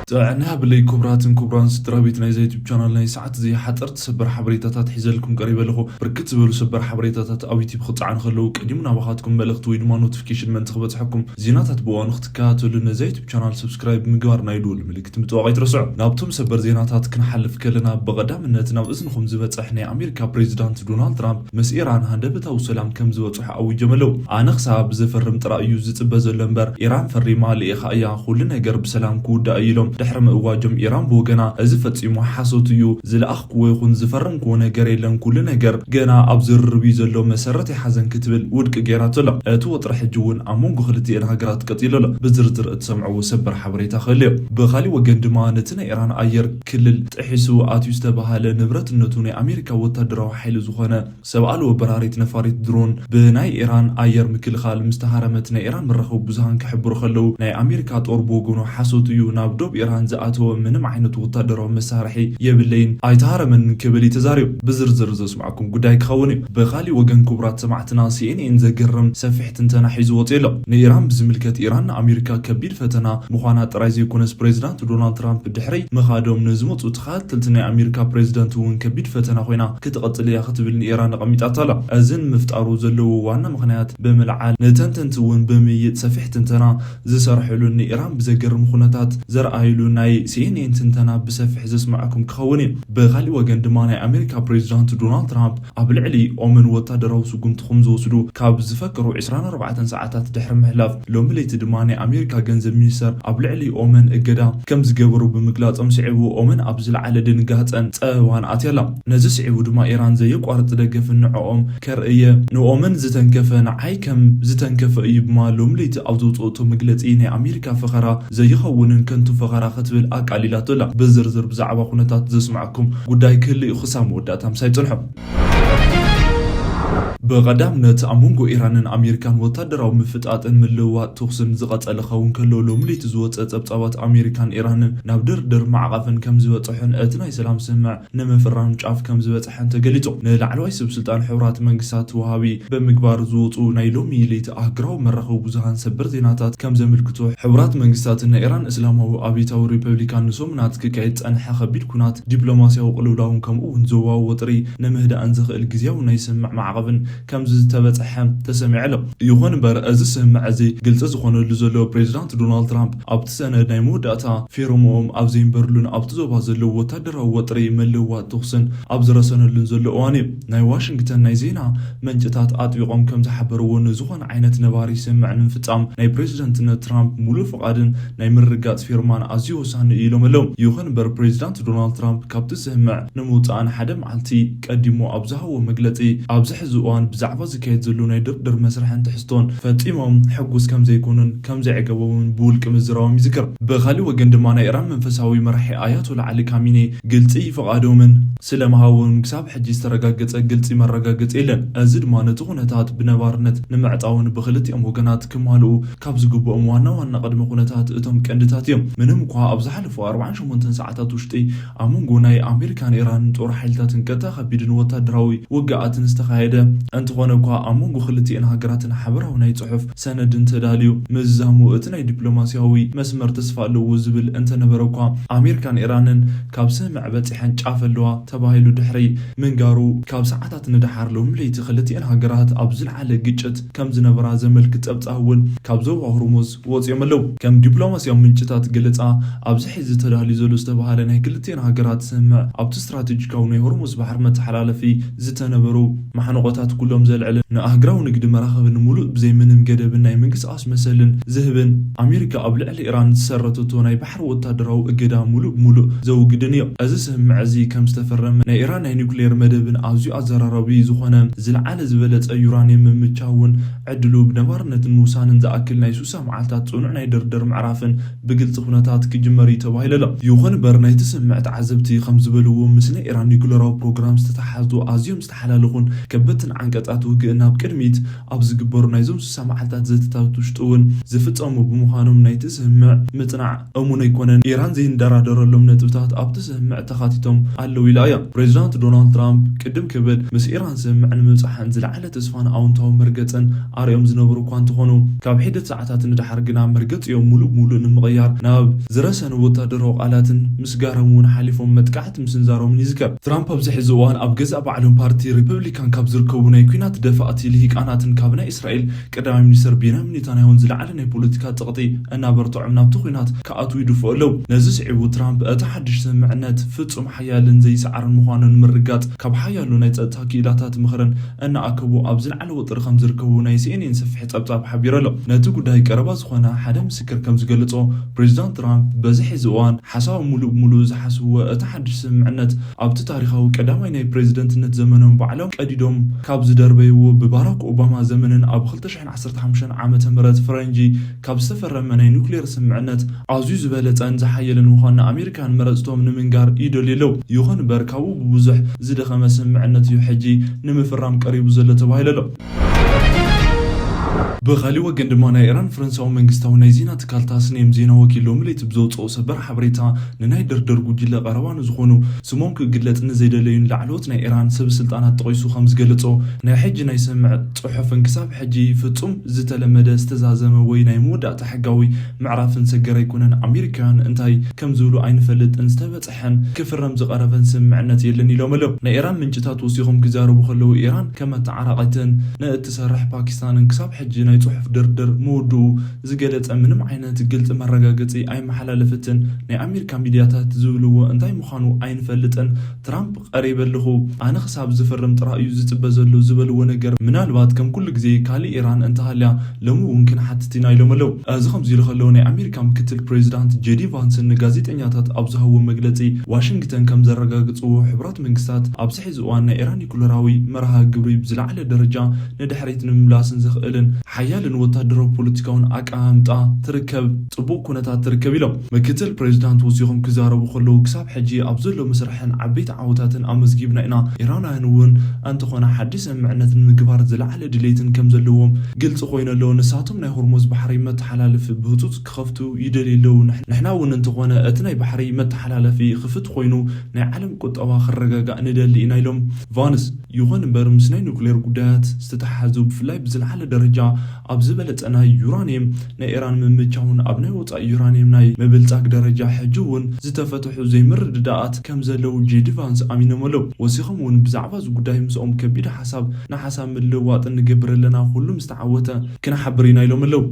ጥዕና ብለይ ክቡራትን ክቡራን ስድራ ቤት ናይዛ ዩቲብ ቻናል፣ ናይ ሰዓት እዚ ሓፀርቲ ሰበር ሓበሬታታት ሒዘልኩም ቀሪበ ኣለኹ። ብርክት ዝበሉ ሰበር ሓበሬታታት ኣብ ዩቲብ ክፀዓኑ ከለዉ ቀዲሙ ናባኻትኩም መልእኽቲ ወይ ድማ ኖቲፊኬሽን ምእንቲ ክበፅሐኩም፣ ዜናታት ብእዋኑ ክትከታተሉ ነዛ ዩቲብ ቻናል ሰብስክራይብ ምግባር ናይ ደወል ምልክት ምጥዋቕ ኣይትረስዑ። ናብቶም ሰበር ዜናታት ክንሓልፍ ከለና፣ ብቐዳምነት ናብ እዝንኹም ዝበፅሕ ናይ ኣሜሪካ ፕሬዚዳንት ዶናልድ ትራምፕ ምስ ኢራን ሃንደበታዊ ሰላም ከም ዝበፅሑ ኣዊጆም ኣለዉ። ኣነ ክሳብ ዘፈርም ጥራይ እዩ ዝፅበ ዘሎ እምበር፣ ኢራን ፈሪማ ልኢኻ እያ፣ ኩሉ ነገር ብሰላም ክውዳእ እዩ ኢሎም ድሕሪ ምእዋጆም፣ ኢራን ብወገና እዚ ፈጺሙ ሓሶት እዩ፣ ዝለኣኽክዎ ይኹን ዝፈረምክዎ ነገር የለን፣ ኩሉ ነገር ገና ኣብ ዝርርብ እዩ ዘሎ፣ መሰረት ይሓዘን ክትብል ውድቂ ገይራቶ ኣላ። እቲ ወጥሪ ሕጂ እውን ኣብ መንጎ ክልቲኤን ሃገራት ቀጺሉ ኣሎ። ብዝርዝር እትሰምዕዎ ሰበር ሓበሬታ ክህሉ እዩ። ብኻሊእ ወገን ድማ ነቲ ናይ ኢራን ኣየር ክልል ጥሒሱ ኣትዩ ዝተባህለ ንብረትነቱ ናይ ኣሜሪካ ወታደራዊ ሓይሊ ዝኾነ ሰብ ኣልቦ በራሪት ነፋሪት ድሮን ብናይ ኢራን ኣየር ምክልኻል ምስ ተሃረመት ናይ ኢራን መራኸቢ ብዙሃን ክሕብሩ ከለዉ፣ ናይ ኣሜሪካ ጦር ብወገኑ ሓሶት እዩ፣ ናብ ዶብ ኢራን ዝኣተወ ምንም ዓይነት ወታደራዊ መሳርሒ የብለይን፣ ኣይተሃረመን ክብል እዩ ተዛሪቡ። ብዝርዝር ዘስማዕኩም ጉዳይ ክኸውን እዩ። ብኻሊእ ወገን ክቡራት ሰማዕትና፣ ሲኤንኤን ዘገርም ሰፊሕ ትንተና ሒዙ ወፂኡ ኣሎ። ንኢራን ብዝምልከት፣ ኢራን ንኣሜሪካ ከቢድ ፈተና ምዃና ጥራይ ዘይኮነስ፣ ፕሬዚዳንት ዶናልድ ትራምፕ ድሕሪ ምኻዶም ንዝመፁ ተኸታተልቲ ናይ ኣሜሪካ ፕሬዚደንት እውን ከቢድ ፈተና ኮይና ክትቐፅል እያ ክትብል ንኢራን ኣቐሚጣታ ኣላ። እዚ ንምፍጣሩ ዘለዎ ዋና ምኽንያት ብምልዓል፣ ንተንተንቲ እውን ብምይጥ ሰፊሕ ትንተና ዝሰርሕሉን ንኢራን ብዘገርም ኩነታት ዘርኣይሉ ናይ ሲኤንኤን ትንተና ብሰፊሕ ዘስማዕኩም ክኸውን እዩ። ብኻሊእ ወገን ድማ ናይ ኣሜሪካ ፕሬዚዳንት ዶናልድ ትራምፕ ኣብ ልዕሊ ኦመን ወታደራዊ ስጉምቲ ከም ዝወስዱ ካብ ዝፈከሩ ዕስራን ኣርባዕተን ሰዓታት ድሕሪ ምሕላፍ፣ ሎሚ ለይቲ ድማ ናይ ኣሜሪካ ገንዘብ ሚኒስተር ኣብ ልዕሊ ኦመን እገዳ ከም ዝገበሩ ብምግላጾም ስዒቡ፣ ኦመን ኣብ ዝለዓለ ድንጋጸን ጸበባን ኣትያ ኣላ። ነዚ ስዒቡ ድማ ኢራን ዘየቋርጽ ደገፍን ንዕኦም ከርእየ ንኦመን ዝተንከፈ ንዓይ ከም ዝተንከፈ እዩ ብማለት ሎሚ ለይቲ ኣብ ዘውጽኦቶ መግለጺ፣ ናይ ኣሜሪካ ፈኸራ ዘይኸውንን ከንቱ ፈኸራ ክትብል ኣቃሊላቶ ኣላ። ብዝርዝር ብዛዕባ ኩነታት ዘስማዕኩም ጉዳይ ክህሉ እዩ። ክሳብ መወዳእታ ምሳይ ጽንሑ። ብቐዳምነት ኣብ መንጎ ኢራንን ኣሜሪካን ወታደራዊ ምፍጣጥን ምልውዋጥ ተኹስን ዝቐጸለ ክኸውን ከሎ፣ ሎሚ ለይቲ ዝወጸ ጸብጻባት ኣሜሪካን ኢራንን ናብ ድርድር ማዕቐፍን ከም ዝበጽሑን እቲ ናይ ሰላም ስምምዕ ንምፍራም ጫፍ ከም ዝበጽሐን ተገሊጹ። ንላዕለዋይ ሰብ ስልጣን ሕቡራት መንግስታት ወሃቢ ብምግባር ዝወጹ ናይ ሎሚ ለይቲ ኣህጉራዊ መራኸቢ ብዙሃን ሰበር ዜናታት ከም ዘመልክቶ፣ ሕቡራት መንግስታትን ናይ ኢራን እስላማዊ ኣብዮታዊ ሪፐብሊካን ንሰሙናት ክካየድ ዝጸንሐ ከቢድ ኩናት፣ ዲፕሎማስያዊ ቅልውላውን ከምኡ እውን ዞባዊ ወጥሪ ንምህዳእን ዘኽእል ግዝያዊ ናይ ስምምዕ ማዕቐብን ከም ዝተበጽሐ ተሰሚዑ ኣሎ። ይኹን እምበር፣ እዚ ስምምዕ እዚ ግልጺ ዝኾነሉ ዘሎ፣ ፕሬዚዳንት ዶናልድ ትራምፕ ኣብቲ ሰነድ ናይ መወዳእታ ፊርምኦም ኣብ ዘይንበርሉን ኣብቲ ዞባ ዘለዉ ወታደራዊ ወጥሪ፣ ምልውዋጥ ተኹስን ኣብ ዝረሰነሉን ዘሎ እዋን እዩ። ናይ ዋሽንግተን ናይ ዜና ምንጭታት ኣጥቢቖም ከም ዝሓበርዎ፣ ንዝኾነ ዓይነት ነባሪ ስምምዕ ንምፍጻም ናይ ፕሬዚደንትነት ትራምፕ ሙሉእ ፍቓድን ናይ ምርግጋጽ ፊርማን ኣዝዩ ወሳኒ እዩ ኢሎም ኣለዉ። ይኹን እምበር፣ ፕሬዚዳንት ዶናልድ ትራምፕ ካብቲ ስምምዕ ንምውጻእን ሓደ መዓልቲ ቀዲሙ ኣብ ዝሃቦ መግለጺ፣ ኣብዚ ሕዚ እዋን ብዛዕባ ዝካየድ ዘሎ ናይ ድርድር መስርሕን ትሕዝቶን ፈጺሞም ሕጉስ ከም ዘይኮኑን ከም ዘዕገቦምን ብውልቂ ምዝራቦም ይዝከር። ብኻሊእ ወገን ድማ፣ ናይ ኢራን መንፈሳዊ መራሒ ኣያቶላ ዓሊ ካሚኔ ግልጺ ፍቓዶምን ስለምሃቦምን ክሳብ ሕጂ ዝተረጋገጸ ግልጺ መረጋገጺ የለን። እዚ ድማ ነቲ ኩነታት ብነባርነት ንምዕጻውን ብክልቲኦም ወገናት ክማልኡ ካብ ዝግብኦም ዋና ዋና ቅድመ ኩነታት እቶም ቀንድታት እዮም። ምንም እኳ ኣብ ዝሓለፉ ኣርባዓን ሸሞንተን ሰዓታት ውሽጢ ኣብ መንጎ ናይ ኣሜሪካን ኢራንን ጦር ሓይልታትን ቀጥታ ከቢድን ወታደራዊ ውግኣትን ዝተኻየደ እንተኾነ እኳ፣ ኣብ መንጎ ክልቲኤን ሃገራትን ሓበራዊ ናይ ጽሑፍ ሰነድን ተዳልዩ ምዝዛሙ፣ እቲ ናይ ዲፕሎማስያዊ መስመር ተስፋ ኣለዎ ዝብል እንተነበረ እኳ፣ ኣሜሪካን ኢራንን ካብ ስምምዕ በጺሐን ጫፍ ኣለዋ ተባሂሉ ድሕሪ ምንጋሩ፣ ካብ ሰዓታት ንደሓር ሎሚ ለይቲ ክልቲኤን ሃገራት ኣብ ዝለዓለ ግጭት ከም ዝነበራ ዘመልክት ጸብጻብ እውን ካብ ዞባ ሆርሙዝ ወጺኦም ኣለዉ። ከም ዲፕሎማስያዊ ምንጭታት ገለጻ፣ ኣብዚ ሕዚ ተዳልዩ ዘሎ ዝተባህለ ናይ ክልቲኤን ሃገራት ስምምዕ፣ ኣብቲ ስትራቴጂካዊ ናይ ሆርሙዝ ባሕሪ መተሓላለፊ ዝተነበሩ ማሕንቖታት ኩሎም ዘልዕልን ንኣህጉራዊ ንግዲ መራኸብን ምሉእ ብዘይ ምንም ገደብን ናይ ምንቅስቓስ መሰልን ዝህብን፣ ኣሜሪካ ኣብ ልዕሊ ኢራን ዝሰረተቶ ናይ ባሕሪ ወታደራዊ እገዳ ሙሉእ ብሙሉእ ዘውግድን እዩ። እዚ ስምምዕ እዚ ከም ዝተፈረመ፣ ናይ ኢራን ናይ ኒውክሌር መደብን ኣዝዩ ኣዘራራቢ ዝኾነ ዝለዓለ ዝበለጸ ዩራኒየም ምምቻውን ዕድሉ ብነባርነትን ምውሳንን ዝኣክል ናይ ሱሳ መዓልታት ጽኑዕ ናይ ድርድር ምዕራፍን ብግልጺ ኩነታት ክጅመር እዩ ተባሂሉ ኣሎ። ይኹን እምበር፣ ናይቲ ስምምዕ ተዓዘብቲ ከም ዝበልዎ፣ ምስ ናይ ኢራን ኒውክሌራዊ ፕሮግራም ዝተተሓሓዙ ኣዝዮም ዝተሓላለኹን ከበድቲ እተን ዓንቀጻት ውግእ ናብ ቅድሚት ኣብ ዝግበሩ ናይዞም ስሳ መዓልታት ዘተታት ውሽጢ እውን ዝፍጸሙ ብምዃኖም ናይቲ ስምምዕ ምጽናዕ እሙን ኣይኮነን። ኢራን ዘይንደራደረሎም ነጥብታት ኣብቲ ስምምዕ ተኻቲቶም ኣለዉ ኢላ እያ። ፕሬዚዳንት ዶናልድ ትራምፕ ቅድም ክብል ምስ ኢራን ስምምዕ ንምብጻሕን ዝለዓለ ተስፋን ኣውንታዊ መርገጽን ኣርእዮም ዝነበሩ እኳ እንተኾኑ፣ ካብ ሒደት ሰዓታት ንደሓር ግና መርገጺኦም ሙሉእ ብሙሉእ ንምቕያር ናብ ዝረሰኑ ወታደራዊ ቃላትን ምስጋሮም እውን ሓሊፎም መጥቃዕቲ ምስንዛሮምን ይዝከር። ትራምፕ ኣብዚ ሕዚ እዋን ኣብ ገዛእ ባዕሎም ፓርቲ ሪፐብሊካን ካብ ዝርከቡ ናይ ኲናት ደፋእቲ ልሂቃናትን ካብ ናይ እስራኤል ቀዳማይ ሚኒስተር ቤንያሚን ኔታንያሁን ዝለዓለ ናይ ፖለቲካ ጸቕጢ እናበርትዖም ናብቲ ኲናት ክኣትዉ ይድፍኡ ኣለዉ። ነዚ ስዒቡ ትራምፕ እቲ ሓድሽ ስምምዕነት ፍጹም ሓያልን ዘይሰዓርን ምዃኑ ንምርግጋጽ ካብ ሓያሎ ናይ ጸጥታ ክኢላታት ምኽርን እናኣከቡ ኣብ ዝለዓለ ወጥሪ ከም ዝርከቡ ናይ ሲኤንኤን ሰፊሕ ጸብጻብ ሓቢሩ ኣሎ። ነቲ ጉዳይ ቀረባ ዝኾነ ሓደ ምስክር ከም ዝገለጾ፣ ፕሬዚዳንት ትራምፕ በዚ ሕዚ እዋን ሓሳቦም ሙሉእ ብሙሉእ ዝሓስብዎ እቲ ሓድሽ ስምምዕነት ኣብቲ ታሪኻዊ ቀዳማይ ናይ ፕሬዚደንትነት ዘመኖም ባዕሎም ቀዲዶም ካብ ዝደርበይዎ ብባራክ ኦባማ ዘመንን ኣብ ክልተ ሽሕን ዓሰርተ ሓሙሽተን ዓመተ ምህረት ፈረንጂ ካብ ዝተፈረመ ናይ ኑክሌር ስምምዕነት ኣዝዩ ዝበለጸን ዝሓየለን ምዃኑ ንኣሜሪካን መረጽቶም ንምንጋር ይደልዩ ኣለዉ። ይኹን እምበር ካብኡ ብብዙሕ ዝደኸመ ስምምዕነት እዩ ሕጂ ንምፍራም ቀሪቡ ዘሎ ተባሂሉ ኣሎ። ብኻሊእ ወገን ድማ ናይ ኢራን ፈረንሳዊ መንግስታዊ ናይ ዜና ትካል ታስኒም ዜና ወኪል ሎሚ ለይቲ ብዘውፅኦ ሰበር ሓበሬታ ንናይ ድርድር ጉጅለ ቀረባ ንዝኾኑ ስሞም ክግለጽ ንዘይደለዩን ላዕለዎት ናይ ኢራን ሰብ ስልጣናት ጠቒሱ ከም ዝገለጾ ናይ ሕጂ ናይ ስምምዕ ጽሑፍን ክሳብ ሕጂ ፍጹም ዝተለመደ ዝተዛዘመ ወይ ናይ መወዳእታ ሕጋዊ ምዕራፍን ሰገር ኣይኮነን። ኣሜሪካውያን እንታይ ከም ዝብሉ ኣይንፈልጥን ዝተበጽሐን ክፍረም ዝቐረበን ስምምዕነት የለን ኢሎም ኣለዉ። ናይ ኢራን ምንጭታት ወሲኾም ክዛረቡ ከለዉ ኢራን ከም ኣተዓራቒትን ንእትሰርሕ ፓኪስታንን ክሳብ ሕጂ ናይ ጽሑፍ ድርድር ምውድኡ ዝገለጸ ምንም ዓይነት ግልጺ መረጋገጺ ኣይመሓላለፈትን። ናይ ኣሜሪካ ሚድያታት ዝብልዎ እንታይ ምዃኑ ኣይንፈልጥን። ትራምፕ ቀሪበ ኣለኹ፣ ኣነ ክሳብ ዝፍርም ጥራይ እዩ ዝጽበ ዘሎ ዝበልዎ ነገር ምናልባት ከም ኩሉ ግዜ ካልእ ኢራን እንተሃልያ ሎሚ እውን ክንሓትት ኢና ኢሎም ኣለዉ። እዚ ከምዚ ኢሉ ከሎ ናይ ኣሜሪካ ምክትል ፕሬዚዳንት ጄዲ ቫንስን ንጋዜጠኛታት ኣብ ዝሃብዎ መግለጺ ዋሽንግተን ከም ዘረጋግጽዎ ሕቡራት መንግስታት ኣብዚ ሕዚ እዋን ናይ ኢራን ኒኩለራዊ መርሃ ግብሪ ብዝለዓለ ደረጃ ንድሕሪት ንምምላስን ዘኽእልን ሓያልን ወታደራዊ ፖለቲካውን ኣቀማምጣ ትርከብ፣ ጽቡቕ ኩነታት ትርከብ ኢሎም። ምክትል ፕሬዚዳንት ወሲኾም ክዛረቡ ከለዉ ክሳብ ሕጂ ኣብ ዘሎ መስርሕን ዓበይቲ ዓወታትን ኣመዝጊብና ኢና። ኢራናውያን እውን እንተኾነ ሓድሽ ስምምዕነት ንምግባር ዝለዓለ ድሌትን ከም ዘለዎም ግልጺ ኮይኑ ኣሎ። ንሳቶም ናይ ሆርሙዝ ባሕሪ መተሓላለፊ ብህጹጽ ክኸፍቱ ይደልዩ ኣለዉ። ንሕ-፣ ንሕና እውን እንተኾነ እቲ ናይ ባሕሪ መተሓላለፊ ክፍት ኮይኑ ናይ ዓለም ቁጠባ ክረጋጋእ ንደሊ ኢና ኢሎም ቫንስ። ይኹን እምበር ምስ ናይ ኑክሌር ጉዳያት ዝተተሓሓዙ ብፍላይ ብዝለዓለ ደረጃ ኣብ ዝበለጸ ናይ ዩራኒየም ናይ ኢራን ምምቻውን ኣብ ናይ ወጻኢ ዩራኒየም ናይ ምብልጻግ ደረጃ ሕጂ እውን ዝተፈትሑ ዘይምርድዳኣት ከም ዘለዉ ጄዲ ቫንስ ኣሚኖም ኣለዉ። ወሲኾም እውን ብዛዕባ እዚ ጉዳይ ምስኦም ከቢድ ሓሳብ ንሓሳብ ምልውዋጥ ንገብር ኣለና፣ ኩሉ ምስ ተዓወተ ክንሓብር ኢና ኢሎም ኣለዉ።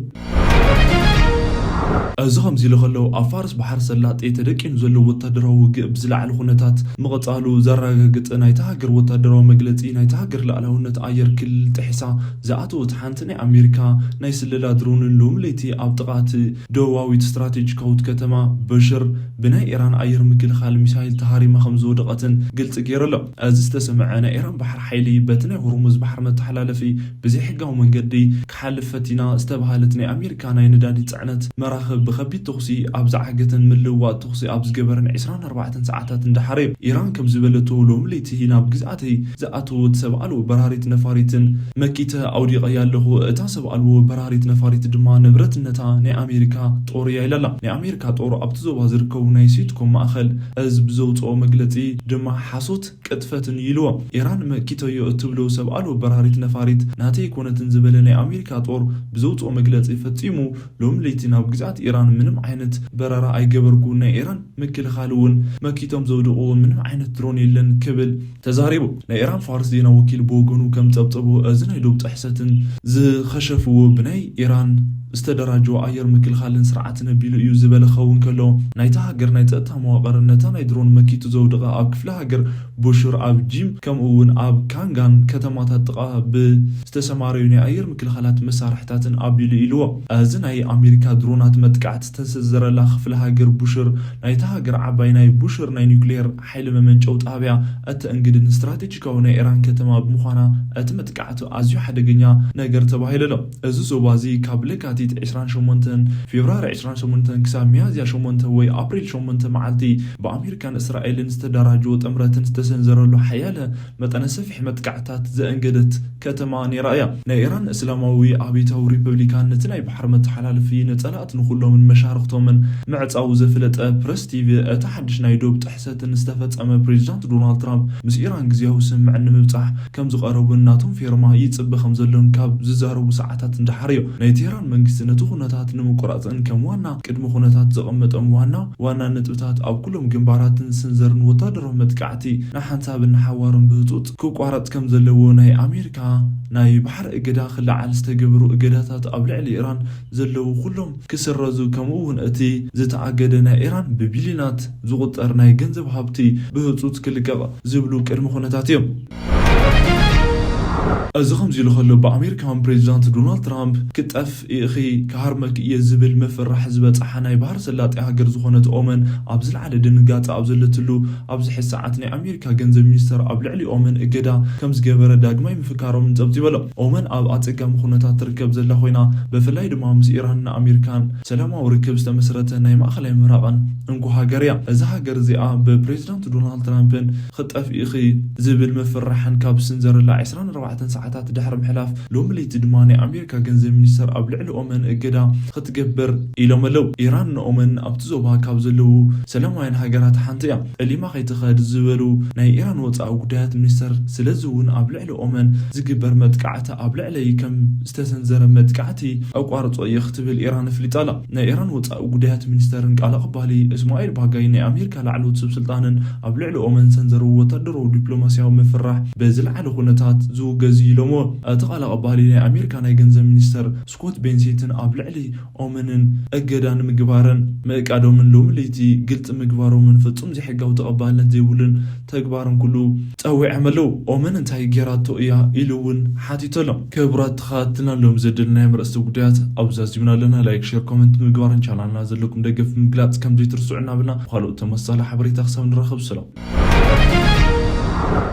እዚ ከምዚ ኢሉ ከሎ ኣብ ፋርስ ባሕሪ ሰላጤ ተደቂኑ ዘሎ ወታደራዊ ውግእ ብዝለዓለ ኩነታት ምቕጻሉ ዘረጋግጽ ናይታ ሃገር ወታደራዊ መግለጺ ናይታ ሃገር ልኣላውነት ኣየር ክልል ጥሒሳ ዝኣተወት ሓንቲ ናይ ኣሜሪካ ናይ ስለላ ድሮንን ሎሚ ለይቲ ኣብ ጥቓ እቲ ደቡባዊት ስትራቴጂካዊት ከተማ በሽር ብናይ ኢራን ኣየር ምክልኻል ሚሳይል ተሃሪማ ከም ዝወደቐትን ግልጺ ገይሩ ኣሎ። እዚ ዝተሰምዐ ናይ ኢራን ባሕሪ ሓይሊ በቲ ናይ ሆርሙዝ ባሕሪ መተሓላለፊ ብዘይሕጋዊ መንገዲ ክሓልፍ ፈቲና ዝተባህለት ናይ ኣሜሪካ ናይ ነዳዲ ጽዕነት መራኽብ ብኸቢድ ተኹሲ ኣብ ዝዓገተን ምልውዋጥ ተኹሲ ኣብ ዝገበረን ዕስራን ኣርባዕተን ሰዓታት እንዳሓረ እዩ። ኢራን ከም ዝበለቶ ሎሚ ለይቲ ናብ ግዝኣተይ ዝኣተወት ሰብ ኣልቦ በራሪት ነፋሪትን መኪተ ኣውዲቐያ ኣለኹ። እታ ሰብ ኣልቦ በራሪት ነፋሪት ድማ ንብረትነታ ናይ ኣሜሪካ ጦር እያ ኢላ ኣላ። ናይ ኣሜሪካ ጦር ኣብቲ ዞባ ዝርከቡ ናይ ሲትኮም ማእኸል እዚ ብዘውፅኦ መግለፂ ድማ ሓሶት ቅጥፈትን ኢልዎ። ኢራን መኪተዮ እትብሎ ሰብ ኣልቦ በራሪት ነፋሪት ናተይ ኣይኮነትን ዝበለ ናይ ኣሜሪካ ጦር ብዘውፅኦ መግለፂ ፈፂሙ ሎም ለይቲ ናብ ግዝኣት ኢራን ምንም ዓይነት በረራ ኣይገበርኩ፣ ናይ ኢራን ምክልኻል እውን መኪቶም ዘውድቕዎ ምንም ዓይነት ድሮን የለን ክብል ተዛሪቡ። ናይ ኢራን ፋርስ ዜና ወኪል ብወገኑ ከም ጸብጸቦ እዚ ናይ ዶብ ጥሕሰትን ዝኸሸፍዎ ብናይ ኢራን ዝተደራጀወ ኣየር ምክልኻልን ስርዓትን ኣቢሉ እዩ ዝበለ ክኸውን ከሎ፣ ናይታ ሃገር ናይ ጸጥታ መዋቕርን ነታ ናይ ድሮን መኪቱ ዘውድቐ ኣብ ክፍለ ሃገር ቡሹር ኣብ ጂም ከምኡ እውን ኣብ ካንጋን ከተማታት ጥቓ ብዝተሰማረዩ ናይ ኣየር ምክልኻላት መሳርሕታትን ኣቢሉ ኢልዎ። እዚ ናይ ኣሜሪካ ድሮናት መጥቃዕቲ ዝተሰዘረላ ክፍለ ሃገር ቡሽር ናይታ ሃገር ዓባይ ናይ ቡሽር ናይ ኒውክሌር ሓይሊ መመንጨዊ ጣብያ እተእንግድን ስትራቴጂካዊ ናይ ኢራን ከተማ ብምዃና እቲ መጥቃዕቲ ኣዝዩ ሓደገኛ ነገር ተባሂሉ ኣሎ። እዚ ዞባ እዚ ካብ ለካቲት የካቲት ዕስራን ሸሞንተን፣ ፌብራሪ ዕስራን ሸሞንተን ክሳብ ሚያዝያ ሸሞንተ ወይ ኣፕሪል ሸሞንተ መዓልቲ ብኣሜሪካን እስራኤልን ዝተደራጀወ ጥምረትን ዝተሰንዘረሉ ሓያለ መጠነ ሰፊሕ መጥቃዕታት ዘእንገደት ከተማ ነይራ እያ። ናይ ኢራን እስላማዊ ኣብዮታዊ ሪፐብሊካን ነቲ ናይ ባሕሪ መተሓላለፊ ንጸላእቲ ንኹሎምን መሻርኽቶምን ምዕጻው ዘፍለጠ ፕረስ ቲቪ፣ እቲ ሓድሽ ናይ ዶብ ጥሕሰትን ዝተፈጸመ ፕሬዚዳንት ዶናልድ ትራምፕ ምስ ኢራን ግዜያዊ ስምምዕ ንምብጻሕ ከም ዝቐረቡን ናቶም ፌርማ ይጽበ ከም ዘሎን ካብ ዝዛረቡ ሰዓታት እንዳሓር እዩ። ናይ ቴህራን መንግስቲ ነቲ ኩነታት ንምቁራጽን ከም ዋና ቅድሚ ኩነታት ዘቐመጦም ዋና ዋና ነጥብታት ኣብ ኩሎም ግንባራትን ስንዘርን ወታደራዊ መጥቃዕቲ ንሓንሳብን ንሓዋሩን ብህጹጽ ክቋረጽ ከም ዘለዎ ናይ ኣሜሪካ ናይ ባሕሪ እገዳ ክለዓል ዝተገበሩ እገዳታት ኣብ ልዕሊ ኢራን ዘለዉ ኩሎም ክስረዙ፣ ከምኡ እውን እቲ ዝተኣገደ ናይ ኢራን ብቢልዮናት ዝቑጠር ናይ ገንዘብ ሃብቲ ብህጹጽ ክልቀቕ ዝብሉ ቅድመ ኩነታት እዮም። እዚ ከምዚ ኢሉ ከሎ፣ ብኣሜሪካን ፕሬዚዳንት ዶናልድ ትራምፕ ክጠፍ ኢኺ ክሃርመኪ እየ ዝብል ምፍራሕ ዝበጽሓ ናይ ባህር ሰላጤ ሃገር ዝኾነት ኦመን ኣብ ዝለዓለ ድንጋጸ ኣብ ዘለትሉ ኣብዚ ሕዚ ሰዓት ናይ ኣሜሪካ ገንዘብ ሚኒስተር ኣብ ልዕሊ ኦመን እገዳ ከም ዝገበረ ዳግማይ ምፍካሮም ጸብጺቡ ኣሎ። ኦመን ኣብ ኣጸጋሚ ኩነታት ትርከብ ዘላ ኮይና፣ ብፍላይ ድማ ምስ ኢራንን ኣሜሪካን ሰላማዊ ርክብ ዝተመስረተ ናይ ማእኸላይ ምብራቕን እንኮ ሃገር እያ። እዛ ሃገር እዚኣ ብፕሬዚዳንት ዶናልድ ትራምፕን ክጠፍ ኢኺ ዝብል ምፍርራሕን ካብ ዝስንዘረላ ዕስራን ኣርባዕተን ሰዓታት ድሕሪ ምሕላፍ፣ ሎሚ ለይቲ ድማ ናይ ኣሜሪካ ገንዘብ ሚኒስተር ኣብ ልዕሊ ኦመን እገዳ ክትገብር ኢሎም ኣለዉ። ኢራን ንኦመን ኣብቲ ዞባ ካብ ዘለዉ ሰላማውያን ሃገራት ሓንቲ እያ። ጠሊማ ከይትኸድ ዝበሉ ናይ ኢራን ወጻኢ ጉዳያት ሚኒስተር፣ ስለዚ እውን ኣብ ልዕሊ ኦመን ዝግበር መጥቃዕቲ ኣብ ልዕለይ ከም ዝተሰንዘረ መጥቃዕቲ ኣቋርጾ እየ ክትብል ኢራን ኣፍሊጣ ኣላ። ናይ ኢራን ወጻኢ ጉዳያት ሚኒስተርን ቃል ኣቐባሊ እስማኤል ባጋይ ናይ ኣሜሪካ ላዕለዎት ሰብ ስልጣንን ኣብ ልዕሊ ኦመን ሰንዘርዎ ወታደራዊ ዲፕሎማሲያዊ ምፍራሕ በዝለዓለ ኩነታት ዝውገዝ እዩ ኢሎምዎ። እቲ ቃል ኣቐባሊ ናይ ኣሜሪካ ናይ ገንዘብ ሚኒስተር ስኮት ቤንሲትን ኣብ ልዕሊ ኦመንን እገዳ ንምግባርን ምእቃዶምን ሎሚ ለይቲ ግልጺ ምግባሮምን ፍጹም ዘይሕጋዊ ተቐባልነት ዘይብሉን ተግባርን ክብሉ ጸዊዖም ኣለዉ። ኦመን እንታይ ጌራቶ እያ ኢሉ እውን ሓቲቱ ኣሎ። ክቡራት ተኸታተልትና፣ ሎም ዘደልናዮም ርእሰ ጉዳያት ኣብዚ ኣዚምና ኣለና። ላይክ፣ ሼር፣ ኮመንት ምግባርን ቻናልና ዘለኩም ደገፍ ምግላጽ ከም ዘይትርስዑ እናበልና፣ ብኻልኦት ተመሳሳሊ ሓበሬታ ክሳብ ንራኸብ ሰላም።